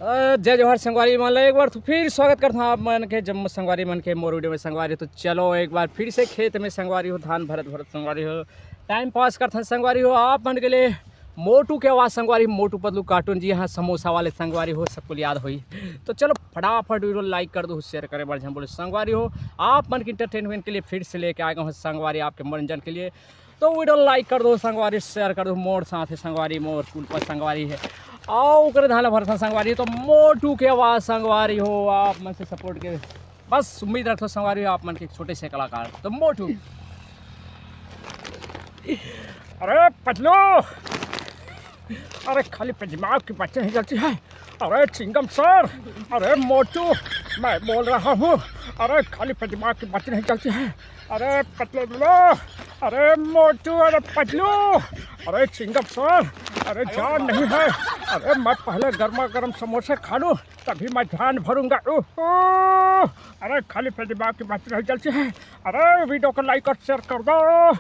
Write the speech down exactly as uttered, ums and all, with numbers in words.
अ, जय जोहार संगवारी मन ला, एक बार तो फिर स्वागत करथन आप मन के जम्मो संगवारी मन के मोर वीडियो में संगवारी। तो चलो एक बार फिर से खेत में संगवारी हो, धान भरत भरत संगवारी हो, टाइम पास करथन संगवारी हो। आप मन के लिए मोटू के आवाज संगवारी, मोटू पतलू कार्टून जी हाँ, समोसा वाले संगवारी हो, सबको याद होई। तो चलो फटाफट वीडियो लाइक कर दो, शेयर करे बर झन बोले संगवारी हो। आप मन के इंटरटेनमेंट के लिए फिर से लेके आए हूँ संगवारी, आपके मनोरंजन के लिए। तो वीडियो लाइक कर दो संगवारी, शेयर कर दो मोर साथ है संगवारी, मोर कुल पर संगवारी है। आओ ओकरे धान भरथन संगवारी, तो मोटू के आवाज संगवारी हो, आप मन से सपोर्ट के बस उम्मीद रखो संगवारी हो, आप मन के एक छोटे से कलाकार तो मोटू। अरे पतलू, अरे खाली पे दिमाग की बातें नहीं चलती है। अरे चिंगम सर, अरे मोटू, मैं बोल रहा हूँ। अरे खाली पे दिमाग की बातें नहीं चलती है। अरे पतलू मिलो, अरे मोटू, अरे पतलू, अरे चिंगम सर, अरे जान नहीं है। अरे मैं पहले गर्मा गर्म समोसे खा लूँ, तभी मैं धान भरूंगा। ओहो, अरे खाली पे दिमाग की बातें नहीं चलती है। अरे वीडियो को लाइक और शेयर कर दो।